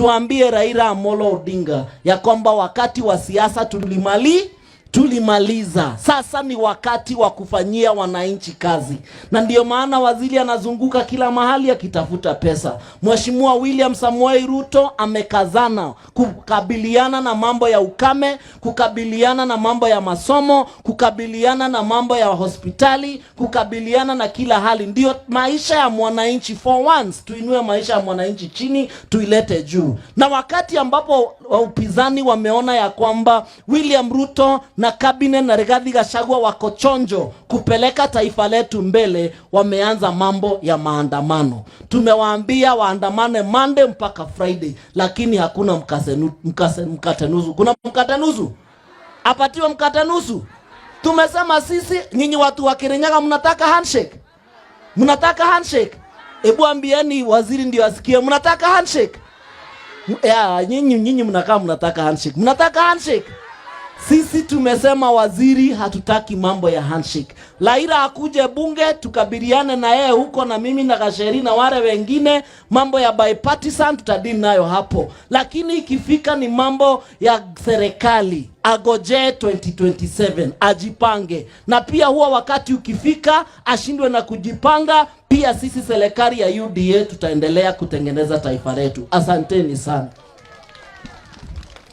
Tuambie Raila Amolo Odinga ya kwamba wakati wa siasa tulimaliza. Sasa ni wakati wa kufanyia wananchi kazi, na ndiyo maana waziri anazunguka kila mahali akitafuta pesa. Mheshimiwa William Samoei Ruto amekazana kukabiliana na mambo ya ukame, kukabiliana na mambo ya masomo, kukabiliana na mambo ya hospitali, kukabiliana na kila hali. Ndiyo maisha ya mwananchi. For once tuinue maisha ya mwananchi chini, tuilete juu. Na wakati ambapo upinzani wameona ya kwamba William Ruto na cabinet na Rigathi Gachagua wako chonjo kupeleka taifa letu mbele, wameanza mambo ya maandamano. Tumewaambia waandamane Monday mpaka Friday, lakini hakuna mkate nusu. Kuna mkate nusu? Apatiwe mkate nusu? Tumesema sisi, nyinyi watu wa Kirinyaga mnataka handshake? Mnataka handshake? Hebu ambieni waziri ndio asikie, mnataka handshake? Ya, nyinyi mnakaa mnataka handshake. Mnataka handshake? Sisi tumesema waziri, hatutaki mambo ya handshake. Raila akuje bunge tukabiliane na yeye huko, na mimi na Gacheri na wale wengine, mambo ya bipartisan tutadili nayo hapo, lakini ikifika ni mambo ya serikali agojee 2027 ajipange, na pia huwa wakati ukifika ashindwe na kujipanga. Pia sisi serikali ya UDA tutaendelea kutengeneza taifa letu. Asanteni sana.